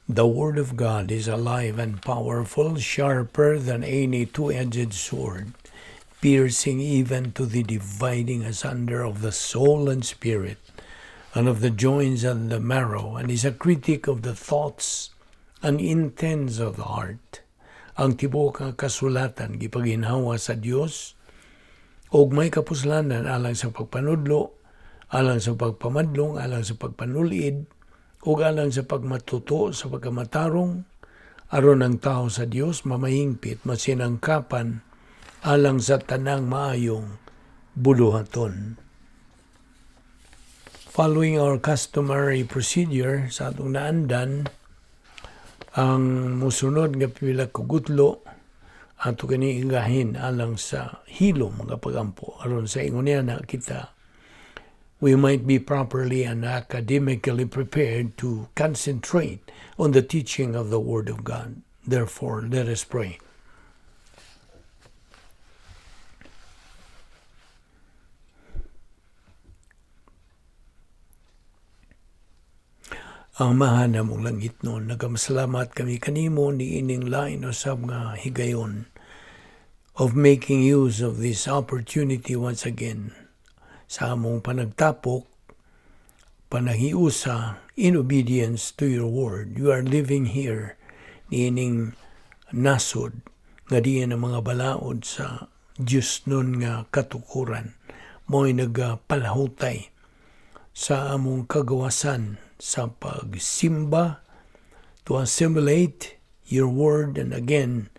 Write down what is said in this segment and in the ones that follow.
The Word of God is alive and powerful, sharper than any two-edged sword, piercing even to the dividing asunder of the soul and spirit, and of the joints and the marrow, and is a critic of the thoughts and intents of the heart. Ang tibuok nga kasulatan gipaginhawa sa Dios og may kapuslanan alang sa pagpanudlo, alang sa pagpamadlong, alang sa pagpanulid, ug alang sa pagmatuto sa pagkamatarong, aron ang tao sa Dios mamahingpit, masinangkapan alang sa tanang maayong buluhaton. Following our customary procedure sa atong naandan, ang musunod nga pila ka gutlo ato kini igahin alang sa hilom nga pagampo, aron sa ingon niya na kita, we might be properly and academically prepared to concentrate on the teaching of the Word of God. Therefore, let us pray. Ang Amahan namong langitnon, nagamasalamat kami kanimo ni ining lain usab nga higayon of making use of this opportunity once again sa among panagtapok, panaghiusa in obedience to your word. You are living here niining nasod nga diin ang mga balaod sa Diyos nun nga katukuran mo'y nagapalahutay sa among kagawasan sa pagsimba, to assimilate your word and again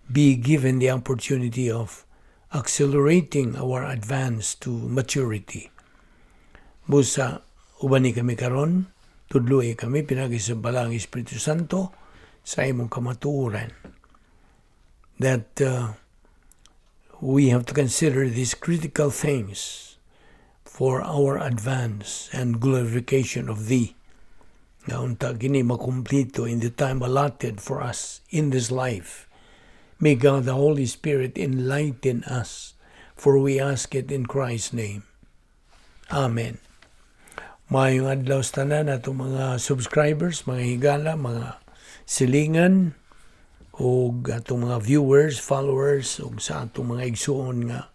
be given the opportunity of accelerating our advance to maturity. Busa, ubani kami karon, tudloy kami pinaagi sa Balaang Espiritu Santo sa imong kamatuoran. That we have to consider these critical things for our advance and glorification of Thee. Nga unta kini makumplito in the time allotted for us in this life. May God the Holy Spirit enlighten us, for we ask it in Christ's name. Amen. Maayong adlaw sa tanan atong mga subscribers, mga higala, mga silingan, ug atong mga viewers, followers, ug sa atong mga igsuon nga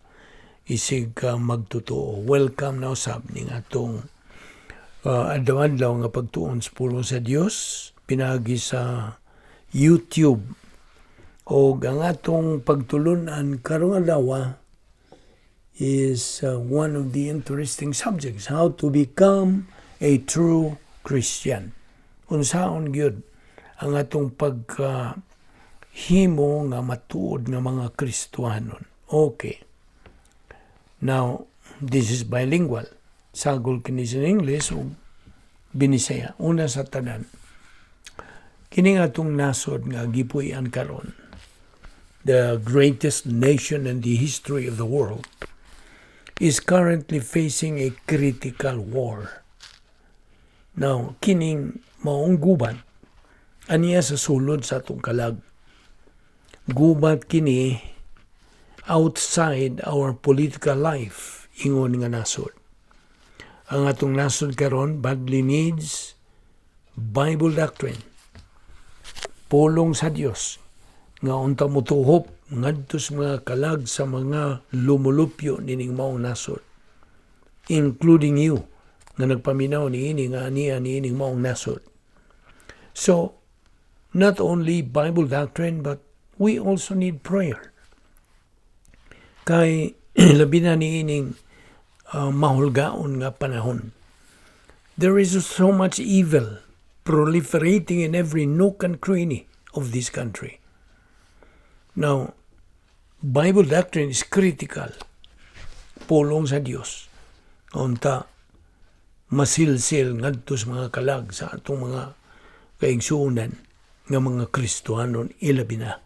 isig ka magtotoo. Welcome na usab ning atong adlaw-adlaw nga pagtuon sa pulong sa Dios pinaagi sa YouTube. Og ang atong pagtulunan karong adlaw is one of the interesting subjects, how to become a true Christian. Unsaon gyud ang atong pagka himo nga matuod nga mga Kristohanon. Okay. Now, this is bilingual. Sagol kini sa English o Binisaya. Una sa tanan, kini nga atong nasod nga gipuy-an karon, the greatest nation in the history of the world, is currently facing a critical war. Now, kining maong gubat, aniya sa sulod sa atong kalag. Gubat kini outside our political life, ingon nga nasod. Ang atong nasod karon badly needs Bible doctrine. Pulong sa Dios nga unta motuhop ngadto sa mga kalag sa mga lumulupyo nining maong nasod, including you nga nagpaminaw niini nga aniya niining maong nasod. So, not only Bible doctrine, but we also need prayer. Kay labi na niining mahulgaon nga panahon. There is so much evil proliferating in every nook and cranny of this country. Now, Bible doctrine is critical. Pulong sa Dios. Unta masilsil ngadto sa mga kalag sa atong mga kaigsuonan nga mga Kristohanon ilabi na.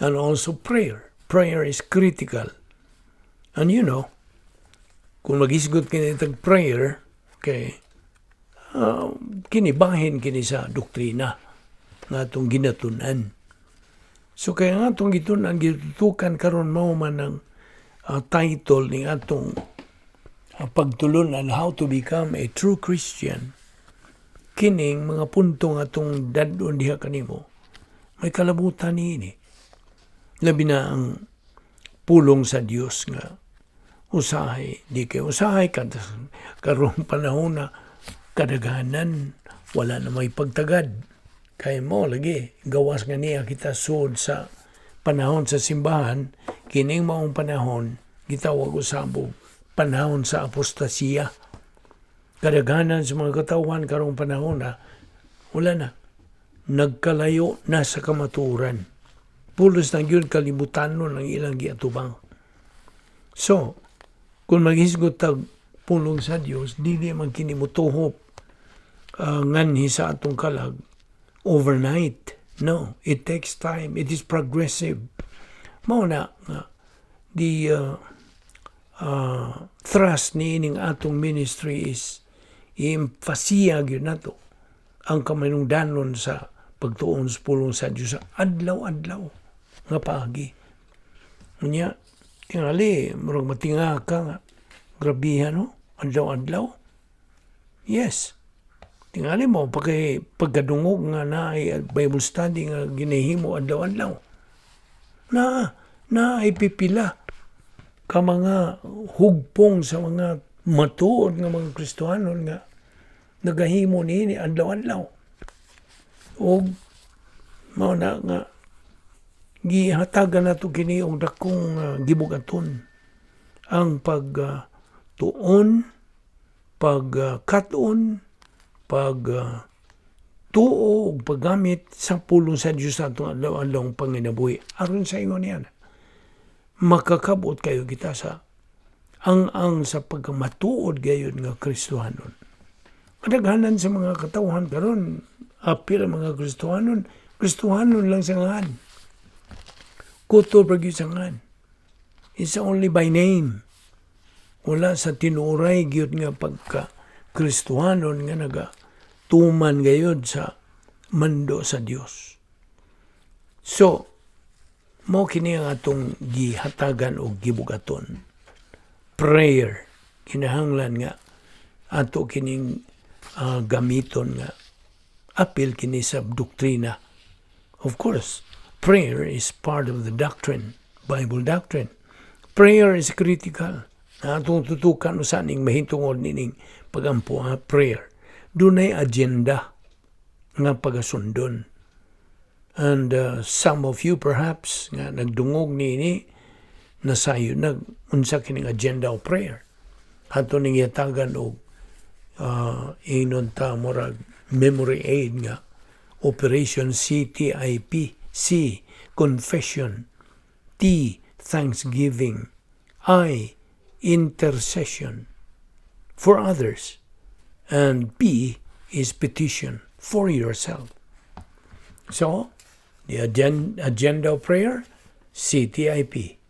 And also prayer. Prayer is critical. And you know, kung magisgot kini tag prayer, okay, kini bahin kini sa doktrina nga atong ginatun-an. So kaya nga atong gitun-an, gitutukan karon mao man ang title ni atong pagtulunan, how to become a true Christian. Kining mga punto nga atong dad-on diha kanimo, may kalabutan niini. Labi na ang pulong sa Dios nga usahay di kay usahay kad karong panahon na kadaghanan wala na may pagtagad kay mo lagi gawas nga niya kita sud sa panahon sa simbahan. Kining maong panahon gitawag usab og panahon sa apostasiya. Kadaghanan sa mga katawhan karong panahon na wala na, nagkalayo na sa kamatuoran, pulos na gyud kalibutan ang ilang giatubang. So kung maghisgot tag pulong sa Dios, dili man kini motuhop nganhi sa atong kalag overnight. No, it takes time. It is progressive. Mao na nga the thrust niining atong ministry is i-emphasize gyud nato ang kamanungdanon sa pagtuon sa pulong sa Dios sa adlaw-adlaw nga paagi. Unya, tingali, murag matinga ka nga, grabihan, no? Adlaw-adlaw. Yes. Tingali mo, pagkay, pagkadungog nga na Bible study nga ginahimo adlaw-adlaw. Na ay pipila ka mga hugpong sa mga matuod nga mga Kristohanon nga nagahimo niini adlaw-adlaw. Og mao na nga gihatagan nato kini og dakong gibugaton ang pag tuon, pag kat-on, pag tuo ug paggamit sa pulong sa Dios sa atong adlaw-adlaw panginabuhi. Aron sa ingon niya, makakabot kayo kita sa ang sa pagkamatuod gayud nga Kristohanon. Kadaghanan sa mga katawhan karon, apil ang mga Kristohanon, Kristohanon lang sa ngalan. Kutob ra gyud sa ngalan. It's only by name. Wala sa tinuoray gyud nga pagka Kristohanon nga naga tuman gayud sa mando sa Dios. So, mo kini ang atong gihatagan og gibugaton. Prayer, kinahanglan nga ato kining gamiton nga apil kini sa doktrina. Of course, prayer is part of the doctrine, Bible doctrine. Prayer is critical. Na atong tutukan usa ning mahitungod nining pagampo ha, prayer. Dunay agenda nga pagasundon. And some of you perhaps nga nagdungog niini, nasayo nag unsa kining agenda of prayer. Ato ning yatagan og ingnon ta murag memory aid nga Operation CTIP. C, confession. T, thanksgiving. I, intercession for others. And P is petition for yourself. So, the agenda of prayer, CTIP.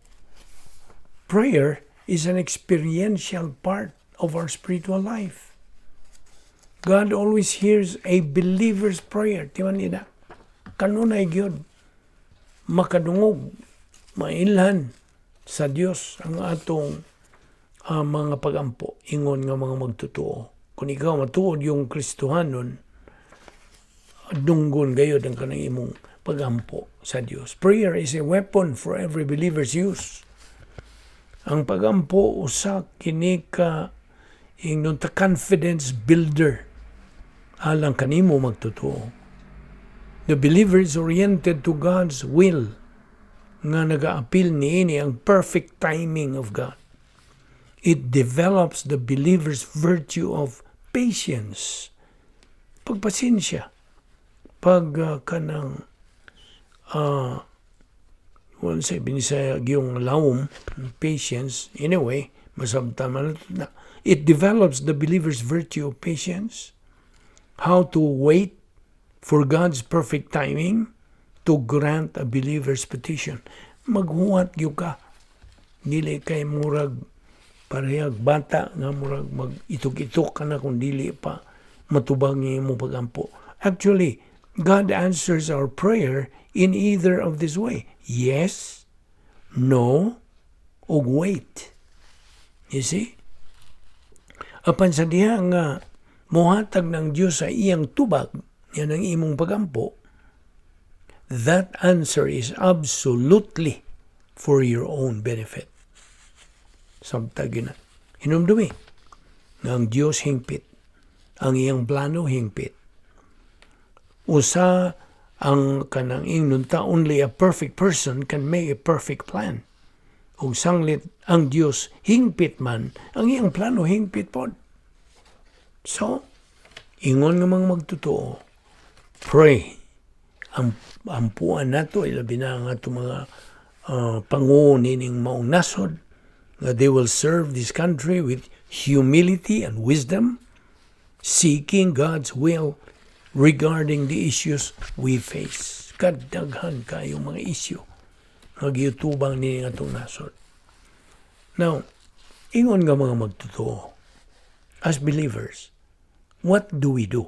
Prayer is an experiential part of our spiritual life. God always hears a believer's prayer. Di ba nila? Kanunay gyud makadungog, mailhan sa Dios ang atong mga pagampo, ingon nga mga magtotoo. Kung ikaw matuod yung Kristohanon, dunggon gayod ang kanang imong pagampo sa Dios. Prayer is a weapon for every believer's use. Ang pagampo usa kini ka ingnon ta confidence builder alang kanimo magtotoo. The believer is oriented to God's will nga nagaapil niini ang perfect timing of God. It develops the believer's virtue of patience. Pagpasensya. Pag kanang well, sa Binisaya yung lawom, patience, anyway, masabtan man na. It develops the believer's virtue of patience, how to wait for God's perfect timing to grant a believer's petition. Maghuwat gyud ka. Dili kay murag parehag bata nga murag mag itok-itok ka na kung dili pa matubang imong pagampo. Actually, God answers our prayer in either of this way. Yes, no, o wait. You see? Apan sa diha nga Mohatag ng Dios sa iyang tubag, yan ang imong pagampo, that answer is absolutely for your own benefit. Samtag yun na. Hinumdumi nga ang Dios hingpit. Ang iyang plano hingpit. Usa ang kanang ingnon ta, only a perfect person can make a perfect plan. Ug sanglit ang Dios hingpit man, ang iyang plano hingpit pod. So, ingon nga mga magtotoo, pray. Ang ampuan nato, ilabi na ang ato mga pangulo nining maong nasod, nga they will serve this country with humility and wisdom, seeking God's will regarding the issues we face. Kadaghan kayo mga isyu nga giutubang ni atong nasod. Now, ingon nga mga magtotoo, as believers, what do we do?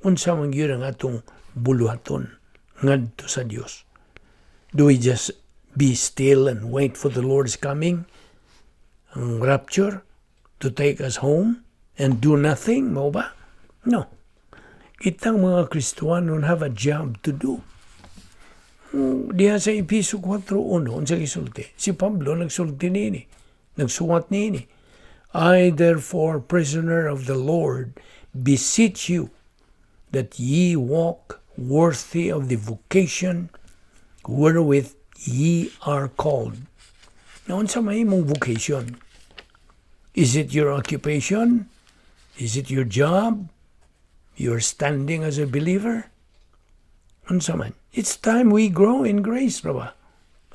Unsa man gyud ang atong buluhaton ngadto sa Dios? Do we just be still and wait for the Lord's coming, ang rapture, to take us home and do nothing, mao ba? No. Kitang mga Kristuano have a job to do. Diha sa Episo 4.1, unsa gisulti? Si Pablo nagsulti niini, nagsuwat niini. "I therefore, prisoner of the Lord, beseech you that ye walk worthy of the vocation wherewith ye are called." Now, unsa may imong vocation? Is it your occupation? Is it your job? Your standing as a believer? Unsa man? It's time we grow in grace, ba?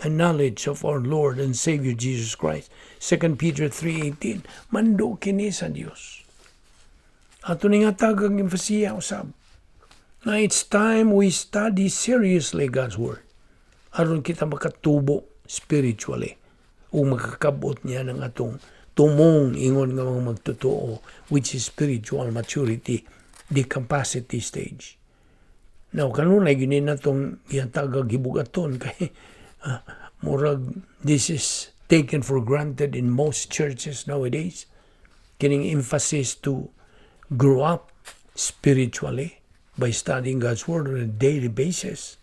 And knowledge of our Lord and Savior Jesus Christ. 2 Peter 3.18. Mando kini sa Dios. Ato ni nga tagang emphasia usab. Na it's time we study seriously God's Word, aron kita makatubo spiritually o makakabot niya ng atong tumong ingon nga mga magtotoo, which is spiritual maturity, the capacity stage. Now, kanunay gini na itong gihatagag hibugaton kay murag this is taken for granted in most churches nowadays. Kining emphasis to grow up spiritually by studying God's Word on a daily basis.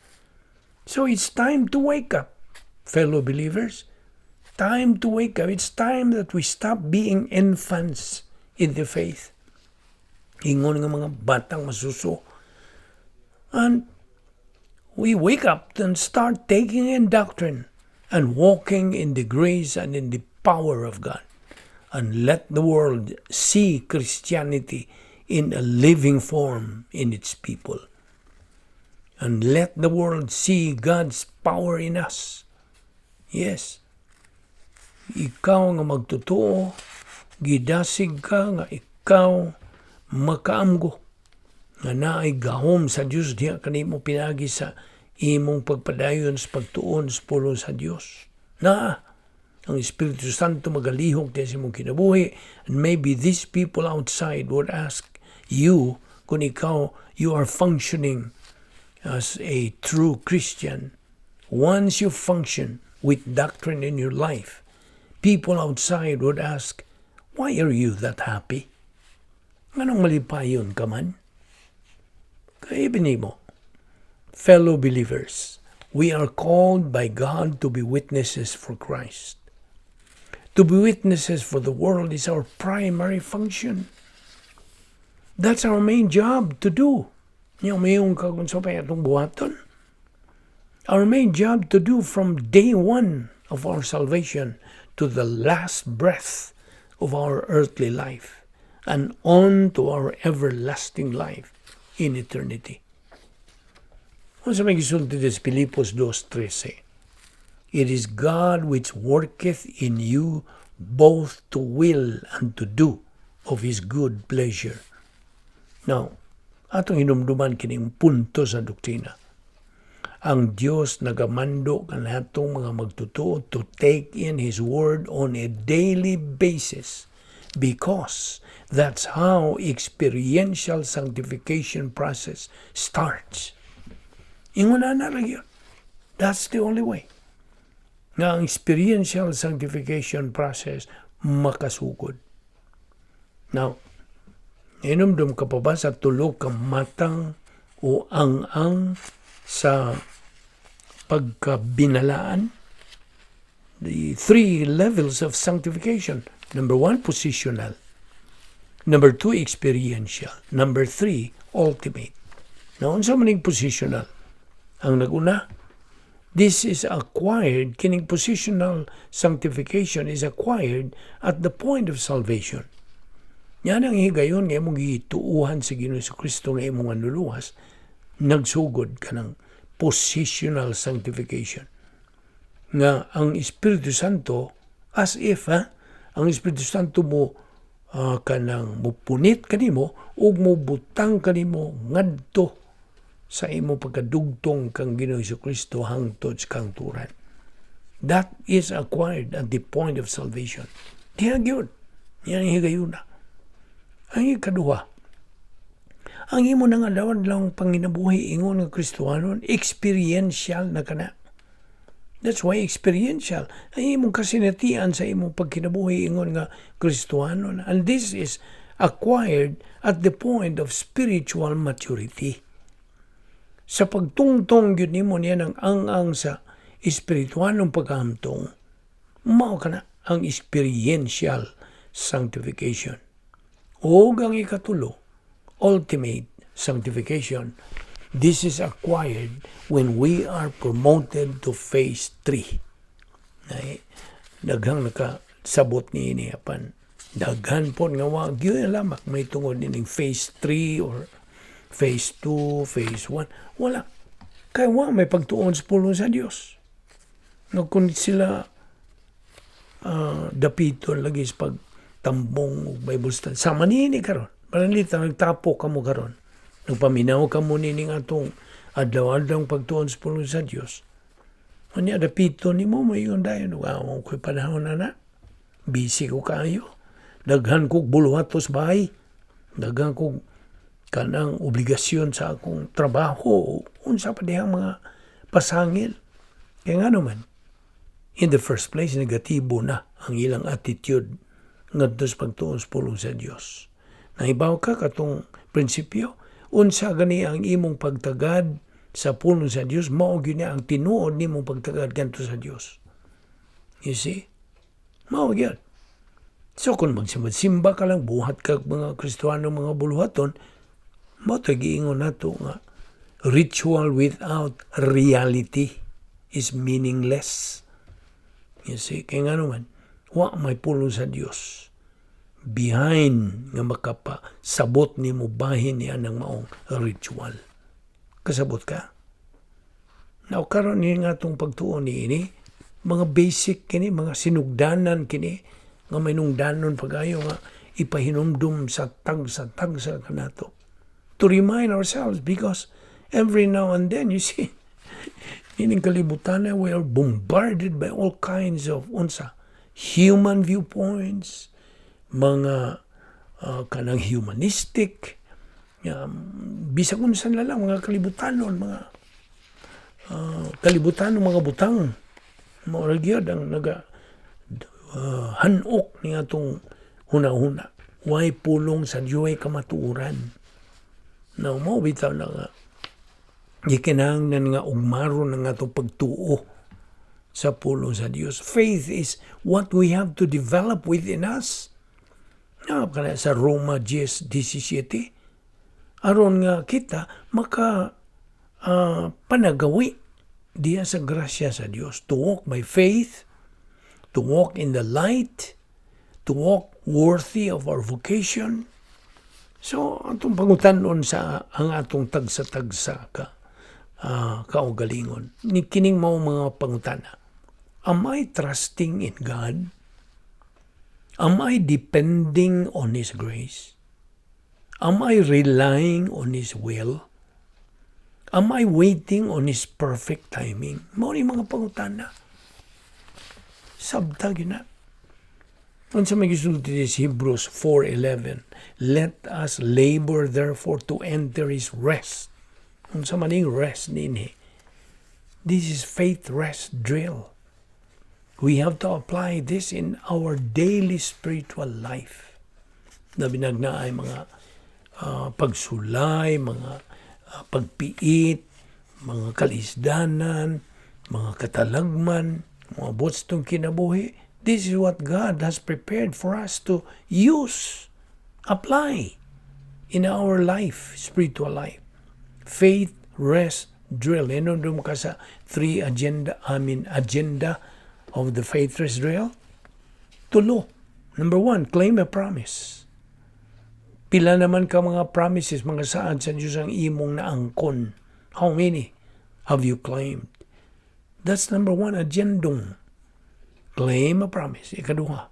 So it's time to wake up, fellow believers. Time to wake up. It's time that we stop being infants in the faith. Ingon nga mga batang masuso. And we wake up and start taking in doctrine and walking in the grace and in the power of God. And let the world see Christianity in a living form in its people. And let the world see God's power in us. Yes. Ikaw nga magtotoo, gidasig ka nga ikaw makaamgo nga naay gahom sa Dios diha kanimo pinagi sa imong pagpadayon sa pagtuon sa pulong sa Dios. Na ang Espiritu Santo magalihok diha sa imong kinabuhi, and maybe these people outside would ask you kung ikaw, you are functioning as a true Christian. Once you function with doctrine in your life, people outside would ask, "Why are you that happy? Nganong malipayon ka man?" Kaya mo, fellow believers, we are called by God to be witnesses for Christ. To be witnesses for the world is our primary function. That's our main job to do. Yung mayong kagun sa atong buhaton. Our main job to do from day one of our salvation to the last breath of our earthly life and on to our everlasting life in eternity. Unsa may gisulti sa Filipos 2.13? "It is God which worketh in you both to will and to do of His good pleasure." Now, atong hinumduman kining punto sa doktrina. Ang Dios nagamando kanatong mga magtotoo to take in His Word on a daily basis because that's how experiential sanctification process starts. Ingon na lang yun. That's the only way nga ang experiential sanctification process makasugod. Now, Hinumdum ka pa ba sa tulo ka matang o ang-ang sa pagkabinalaan? The three levels of sanctification. Number one, positional. Number two, experiential. Number three, ultimate. Now, unsa man ning positional? Ang naguna, this is acquired, kining positional sanctification is acquired at the point of salvation. Yan ang higayon nga imong gituuhan sa Ginoo Kristo nga imong manluluwas, nagsugod ka ng positional sanctification. Nga ang Espiritu Santo, as if ha, ang Espiritu Santo mo kanang mupunit kanimo ug mubutang kanimo ngadto sa imo pagkadugtong kang Ginoo Kristo hangtod sa kangturan. That is acquired at the point of salvation. Diha gyud. Yan ang higayuna. Ang ikaduha, ang imo nang adlaw-adlaw panginabuhi ingon nga Kristohanon, experiential na kana. That's why experiential. Ang imong kasinatian sa imong pagkinabuhi ingon nga Kristohanon. And this is acquired at the point of spiritual maturity. Sa pagtungtong gyud nimo niya ng ang-ang sa espiritualong pagkahamtong, mao kana ang experiential sanctification. O ang ikatulo, ultimate sanctification. This is acquired when we are promoted to phase 3. Ay, daghang nakasabot niini, apan daghan po nga wa gyud lamak may tungod nining phase 3 or phase 2, phase 1. Wala. Kay wa may pagtuon sa pulong sa Dios. No, kung sila dapiton lagi sa pagtambong og Bible study. Sama niini karon. Pananglitan nagtapo kamo karon. Nagpaminaw kamo nining atong adlaw-adlaw pagtuon sa pulong sa Dios. Unya dapiton nimo, moingon dayon, "Wa ko'y panahon na na. Busy ko kaayo. Daghan kog buluhatos bahay. Daghan kog kanang obligasyon sa akong trabaho." Unsa pa dihang mga pasangil. Kaya nga naman, in the first place, negatibo na ang ilang attitude ngadto sa pagtuon sa pulong sa Dios. Nahibaw ka katong prinsipyo, unsa gani ang imong pagtagad sa pulong sa Dios, mao gyud ang tinuod nimong pagtagad ngadto sa Dios. You see? Mao gyud. So kung magsimba ka lang, buhat ka mga Kristohano mga buluhaton, mao to giingon nato nga ritual without reality is meaningless. You see, kaya nga naman, wa may pulong sa Dios behind nga makapasabot nimo bahin niya ng maong ritual. Kasabot ka? Now, karon ni nga itong pagtuon ni ini, mga basic kini, mga sinugdanan kini, nga may nungdanon pagayo nga ipahinumdum sa tag sa kanato. To remind ourselves because every now and then, you see, ining kalibutan we are bombarded by all kinds of unsa human viewpoints, mga kanang humanistic, bisag unsa na lang mga kalibutanon, mga kalibutan mga butang. Mao ra gyud ang naga hanok ni atong huna-huna. Way pulong sa Dios kamatuoran. Now, mao bitaw na nga gikinahanglan nga ugmaron ang atong pagtuo sa pulong sa Dios. Faith is what we have to develop within us. Nga kana sa Roma 10:17, aron nga kita maka panagawi diya sa grasya sa Dios, to walk by faith, to walk in the light, to walk worthy of our vocation. So atong pangutan-on sa ang atong tagsa-tagsa ka kaugalingon ni kining mao mga pangutana: Am I trusting in God? Am I depending on His grace? Am I relying on His will? Am I waiting on His perfect timing? Mao ni mga pangutana. Sabta gyud na. Unsa may gisulti sa Hebrews 4:11? "Let us labor therefore to enter His rest." Unsa man ning rest ninhi? This is faith rest drill. We have to apply this in our daily spiritual life. Labi nag naay mga pagsulay, mga pagpiit, mga kalisdanan, mga katalagman, mga atong kinabuhi. This is what God has prepared for us to use, apply in our life, spiritual life. Faith, rest, drill. Hinumdum ka sa three agenda, I mean agenda of the faith rest drill? Tulo. Number one, claim a promise. Pila naman ka mga promises, mga saad sa Diyos ang imong naangkon? How many have you claimed? That's number one agendong. Claim a promise. Ikaduha,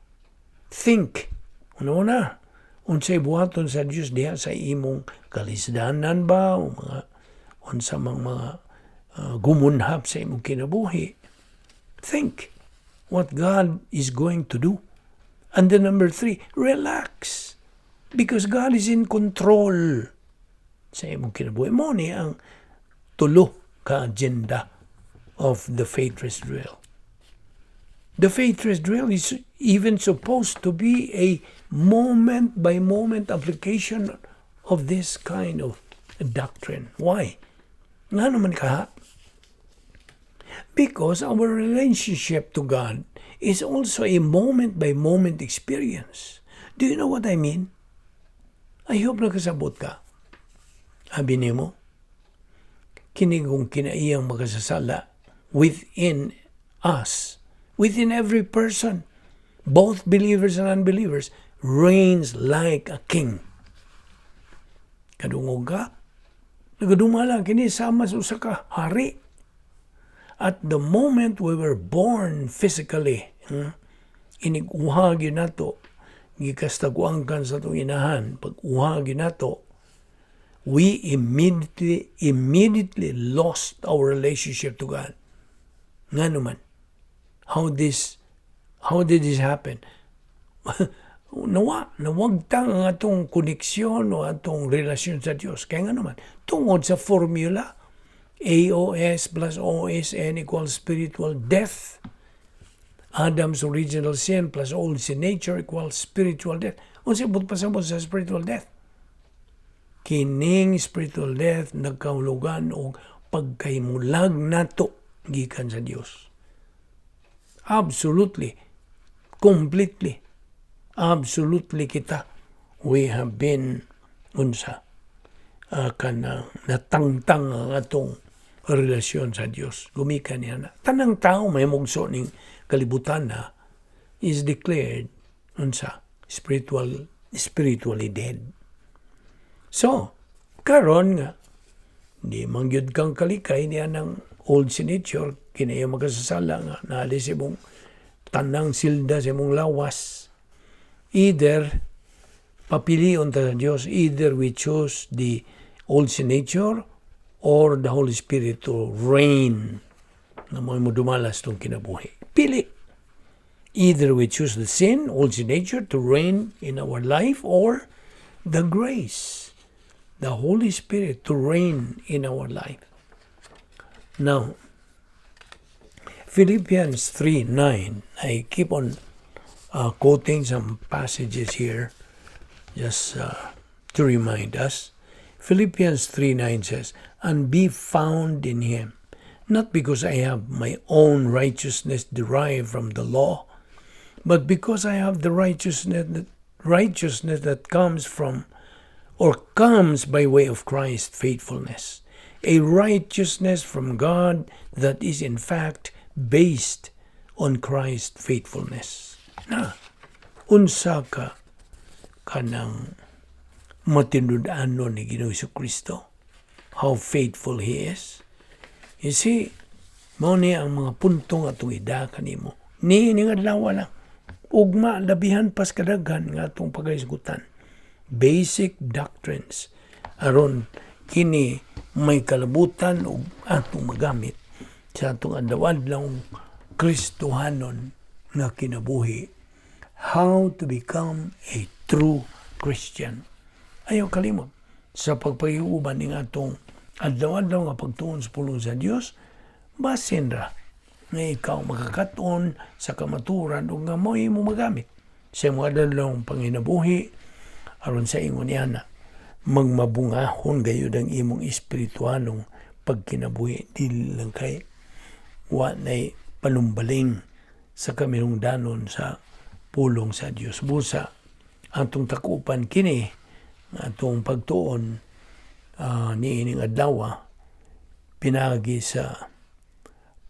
think. Una-una, unsay buhaton sa Dios diha sa imong kalisdanan ba o mga unsa mang mga gumunhap sa imong kinabuhi. Think what God is going to do. And then number three, relax. Because God is in control sa imong kinabuhi. Mao ni ang tulo ka agenda of the faith rest drill. The faith rest drill is even supposed to be a moment by moment application of this kind of doctrine. Why? Nga naman ka? Because our relationship to God is also a moment by moment experience. Do you know what I mean? I hope nakasabot ka. Abi nimo, kinigong kinaiyang makasasala within us, within every person, both believers and unbelievers, reigns like a king. Kadungog ka? Nagadumala kini sama sa usa ka hari. At the moment we were born physically, inig-uha gyud nato, gikastaguan kan sa atong inahan, pag uha gyud nato, we immediately lost our relationship to God. Nga naman, how did this happen? Nawagtang ang atong koneksyon o atong relasyon sa Dios. Kaya nga naman, tungod sa formula, AOS plus OSN equals spiritual death. Adam's original sin plus old sin nature equals spiritual death. Unsa buot pasabot sa spiritual death? Kining spiritual death nagkahulugan og pagkahimulag nato gikan sa Dios. Absolutely, completely, absolutely kita, we have been unsa kanang natangtang ang atong relasyon sa Dios. Gumikan niya na. Tanang tao may mugso ning kalibutan na is declared unsa spiritually dead. So, karon nga di man gyud kang kalikay niya ng old sin nature, kini makasasala nga naalis imong tanang silda sa imong lawas. Either papilion ta sa Dios, either we choose the old sin nature or the Holy Spirit to reign na mo dumalas tong kinabuhi. Pili. Either we choose the sin, old sin nature, to reign in our life or the grace, the Holy Spirit to reign in our life. Now, Philippians 3:9, I keep on quoting some passages here just to remind us. Philippians 3:9 says, "And be found in him, not because I have my own righteousness derived from the law, but because I have the righteousness that comes from or comes by way of Christ's faithfulness, a righteousness from God that is in fact based on Christ's faithfulness." Na, unsa ka kanang matinud-anon ni Ginoong Kristo? How faithful He is. You see, mao ni ang mga puntong atong ida kanimo. Ni ning adlaw lang. Ugma labihan pas kadaghan nga atong pagahisgutan. Basic doctrines aron kini may kalabutan ug atong magamit sa atong adlaw-adlaw Kristohanon nga kinabuhi. How to become a true Christian. Ayaw kalimot sa pagpagiuban ning atong adlaw-adlaw nga pagtuon sa pulong sa Dios, basin ra nga ikaw makakaton sa kamaturan ug nga mao imo magamit sa imong adlaw panginabuhi aron sa ingon niya na Magmabungahon gayud ang imong espirituanong pagkinabuhi, dili lang kay wa nay panumbaling sa kaminungdanon sa pulong sa Dios. Busa atong takupan kini atong pagtuon niining adlaw pinaagi sa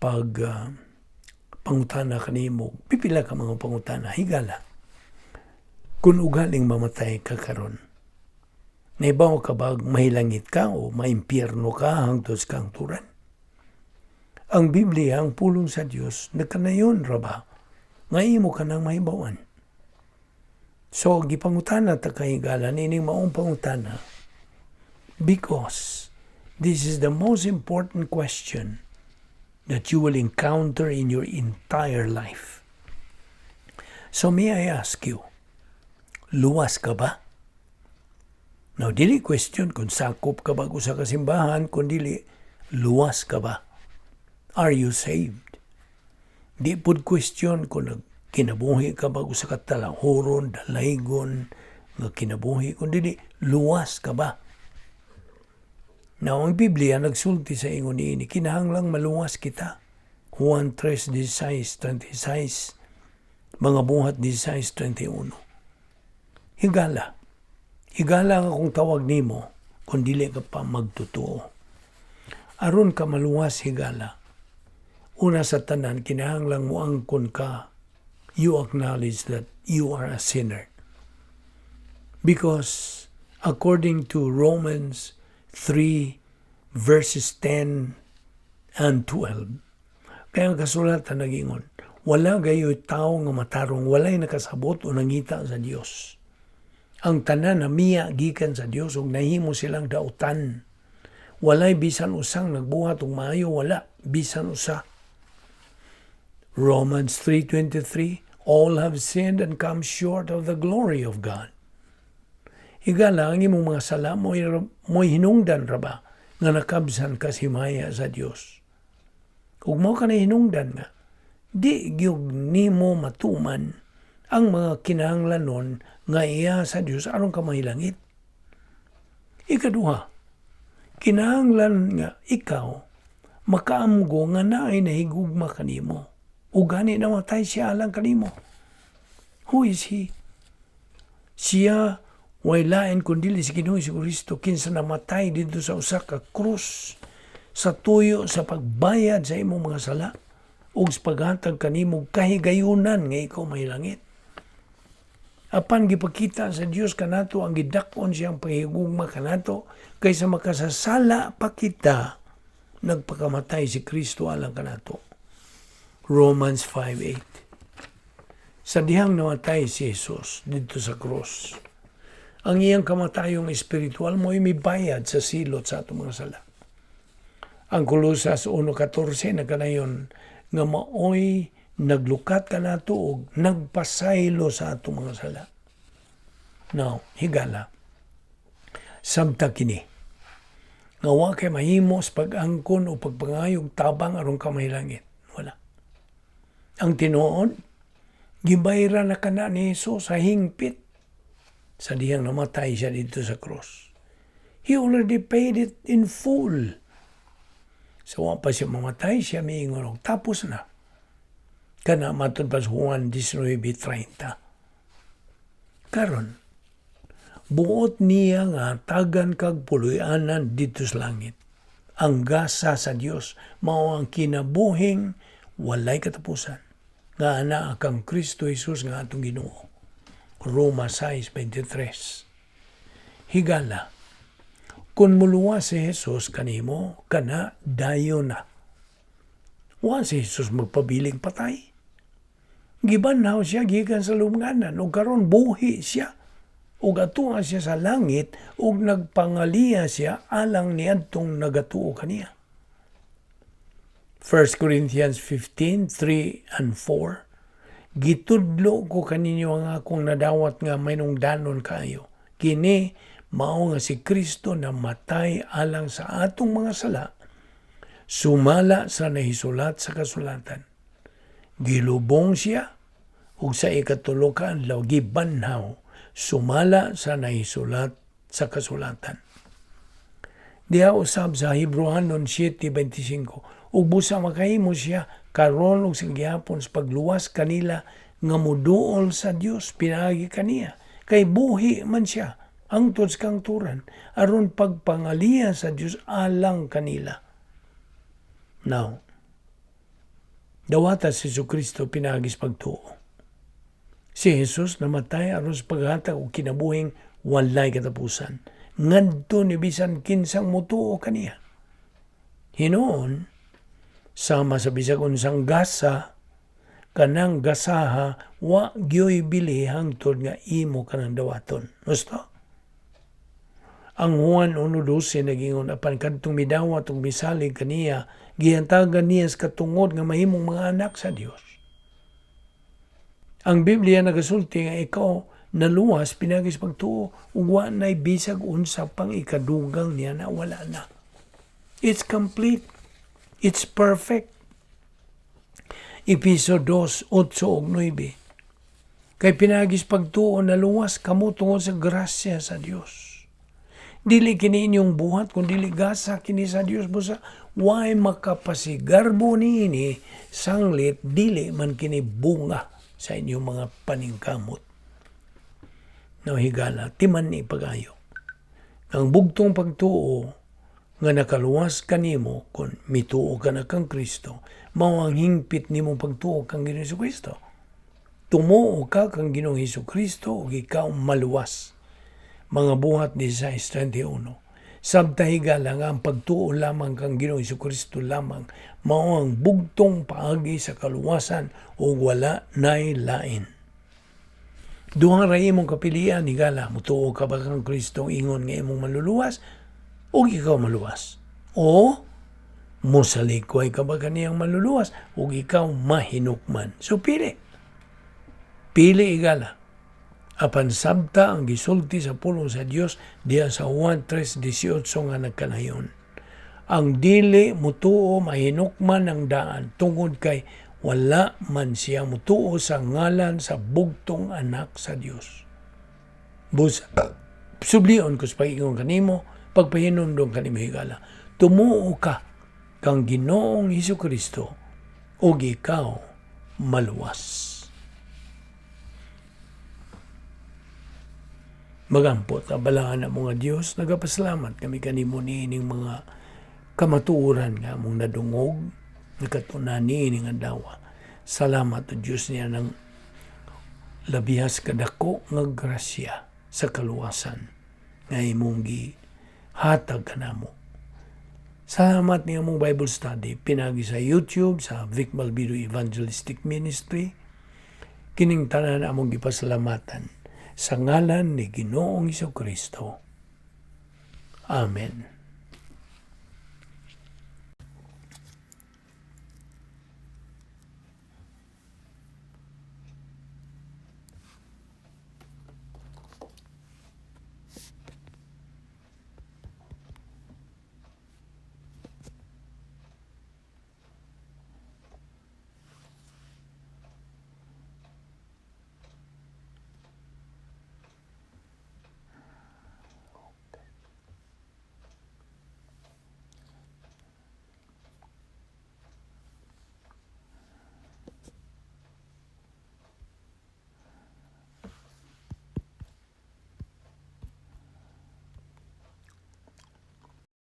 pag pangutana kanimo, pipila ka mga pangutana. Higala, kung ugaling mamatay ka karon, nahibaw ka ba mahilangit ka o maimpyerno ka hangtod sa kahangturan? Ang Biblia, ang pulong sa Dios, nagkanayon ra ba nga imo ka nang mahibawan? So gipangutana ta ka, higala, nining maong pangutana because this is the most important question that you will encounter in your entire life. So may I ask you, luwas ka ba? Now, dili question kung sakop ka ba sa kasimbahan, kung dili, luwas ka ba? Are you saved? Di pud question kung nagkinabuhi ka ba sa katalahuron, dalaygon, nga kinabuhi, kung dili, luwas ka ba? Now, ang Biblia nagsulti sa ingon niini, kinahanglang maluwas kita. Juan 3:16, 26, Mga Buhat 16:21. Higala. Higala nga kung tawag nimo, kung dili ka pa magtotoo. Aron ka maluwas, higala, una sa tanan, kinahanglang mo angkon ka, you acknowledge that you are a sinner. Because according to Romans 3 verses 10 and 12, kaya ang kasulatan nagingon, wala gayoy tao nga matarong, walay nakasabot o nangita sa Dios. Ang tanan namiya gikan sa Dios ug nahimo silang dautan. Walay bisan usang nagbuhat og maayo, wala bisan usa. Romans 3:23, all have sinned and come short of the glory of God. Higala, ang imong mga sala mo'y hinungdan ra ba nga nakabsan ka sa himaya sa Dios? Ug mao ka na hinungdan nga di gyud nimo matuman ang mga kinahanglanon nga iya sa Dios aron ka mahilangit. Ikaduha, kinahanglan nga ikaw makaamgo nga naay nahigugma kanimo. Ug gani namatay siya alang kanimo. Who is he? Siya way lain kundi si Ginoong Kristo, kinsa namatay didto sa usa ka krus sa tuyo sa pagbayad sa imong mga sala ug sa paghatag kanimo kahigayunan nga ikaw mahilangit. Apan gipakita sa Dios kanato ang gidak-on siyang paghigugma kanato kaysa makasasala pa kita, nagpakamatay si Kristo alang kanato. Romans 5:8. Sa dihang namatay si Jesus didto sa krus, ang iyang kamatayong espiritual mo'y mibayad sa silot sa atong mga sala. Ang Kolosas 1:14 nagkanayon nga maoy naglukat kanato og nagpasaylo sa atong mga sala. Now, higala. Sabta kini nga wa kay mahimo sa pag-angkon o pagpangayog tabang aron ka mahilangit. Wala. Ang tinuod, gibayran na kana ni Jesus sa hingpit sa dihang namatay siya didto sa cross. He already paid it in full. So, wa pa siya mamatay, siya miingon og tapos na. Kana matod pa sa Juan 19:30. Karon, buot niya nga tagan kag puloy-anan didto sa langit. Ang gasa sa Dios mao ang kinabuhing walay katapusan nga anaa kang Kristo Jesus nga atong Ginoo. Roma 6:23. Higala, kung muluwas si Jesus kanimo, kana dayon na. Wa si Jesus magpabiling patay. Gibanhaw siya gikan sa lubnganan ug karon buhi siya. Ug atua siya sa langit ug nagpangaliya siya alang niadtong nagatuo kaniya. 1 Corinthians 15:3 and 4. Gitudlo ko kaninyo ang akong nadawat nga mahinungdanon kaayo. Kini mao nga si Kristo namatay alang sa atong mga sala, sumala sa nahisulat sa kasulatan. Gilubong siya ug sa ikatulo ka adlaw gibanhaw, sumala sa nahisulat Sa kasulatan. Diha usab sa Hebreohanon 7:25, ug busa makahimo siya karon ug sa gihapon sa pagluwas kanila nga muduol sa Dios pinaagi kaniya, kay buhi man siya hangtod sa kahangturan aron pagpangaliya sa Dios alang kanila. Now, dawata si Kristo pinaagi sa pagtuo. Si Jesus namatay aron sa paghatag og kinabuhing walay katapusan ngadto ni bisan kinsang mutuo kaniya. Hinuon, sama sa bisag unsang gasa, kanang gasaha wa gyoy bili hangtod nga imo kanang dawaton. Gusto? Ang Juan 1:12 nagingon, apan kadtong midawat ug misalig kaniya, gihantagan niya sa katungod nga mahimong mga anak sa Dios. Ang Biblia nagasulti nga ikaw naluwas pinaagi sa pagtuo ug wa nay bisag unsa pang ikadugang niya na wala na. It's complete. It's perfect. Epeso 2:8 ug 9. Kay pinaagi sa pagtuo naluwas kamo tungod sa grasya sa Dios. Dili kini inyong buhat kun dili gasa kini sa Dios, busa way makapasigarbo niini, sanglit dili man kini bunga sa inyong mga paningkamot. Now higala, timan ni pagayo. Ang bugtong pagtuo nga nakaluwas kanimo kung mituo ka na kang Kristo, mao ang hingpit nimo pagtuo kang Ginoong Kristo. Tumuo ka kang Ginoong Hesus Kristo ug ikaw maluwas. Mga Buhat 16:21. Sabta higala nga ang pagtuo lamang kang Ginoong Hesus Kristo lamang mao ang bugtong paagi sa kaluwasan ug wala nay lain. Duha ra imong kapilian, higala: mutuo ka ba kang Kristo ingon nga imong manluluwas ug ikaw maluwas, o musalikway ka ba kaniyang manluluwas ug ikaw mahinukman? So pili. Pili, higala. Apan sabta ang gisulti sa pulong sa Dios diha sa Juan 3:18 nga nagkanayon. Ang dili mutuo mahinukman ang daan tungod kay wala man siya mutuo sa ngalan sa bugtong anak sa Dios. Busa, sublion ko sa pag-ingon kanimo, pagpahinumdom kanimo higala. Tumuo ka kang Ginoong Hesus Kristo ug ikaw maluwas. Magampo ta. Balaan na mga Dios, nagapasalamat kami kanimo niining mga kamatuoran nga among nadungog, nakatunan niining adlaw. Salamat o Dios niya ng labihas kadako nga grasya sa kaluwasan nga imong gihatag kanamo. Salamat ni among Bible study pinagi sa YouTube sa Vic Malvido Evangelistic Ministry. Kining tanan among gipasalamatan sa ngalan ni Ginoong Kristo. Amen.